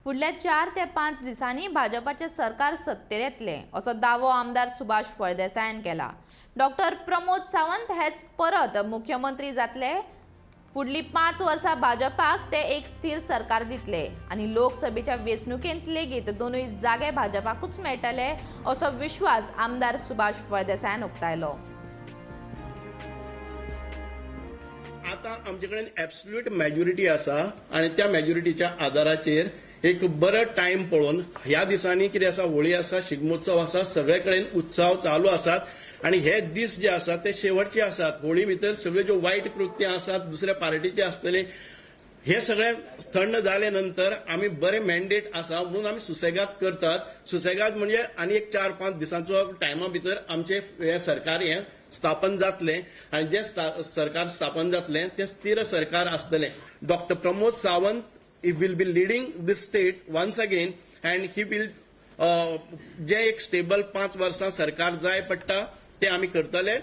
फुडल्या 4 ते 5 दिसांनी भाजपाचें सरकार सत्तेर येतलें, असो दावो आमदार सुभाष फळदेसायान केला. डॉक्टर प्रमोद सावंत हेच परत मुख्यमंत्री जातले. फुडली 5 वर्सां भाजपाक ते एक स्थिर सरकार दितले आनी लोकसभेच्या वेंचणुकेंत लेगीत दोनूय जागे भाजपाकूच मेळटले, असो विश्वास आमदार सुभाष फळदेसायान उक्तायलो. आता आमचे कडेन एब्सल्यूट मॅज्युरिटी आसा आनी त्या मॅज्युरिटीच्या आदाराचेर एक बरो टायम पळोवन, ह्या दिसांनी कितें आसा, होळी आसा, शिगमोत्सव आसा, सगळे कडेन उत्सव चालू आसात आनी हे दीस जे आसात ते शेवटचे आसात. होळी भितर सगळ्यो ज्यो वायट कृत्यां आसात, दुसऱ्या पार्टीचे आसतले, हे सगळे थंड जाले नंतर आमी बरे मॅन्डेट आसा म्हणून आमी सुसेगाद करतात. सुसेगाद म्हणजे आनी एक 4-5 दिसांचो टायमा भितर आमचे हे सरकार हें स्थापन जातलें आनी जें सरकार स्थापन जातलें तें स्थिर सरकार आसतलें. Doctor Pramod Sawant he will be leading this state once again and he will जे एक स्टेबल 5 वर्सां सरकार जाय पडटा, ते आमी करतले.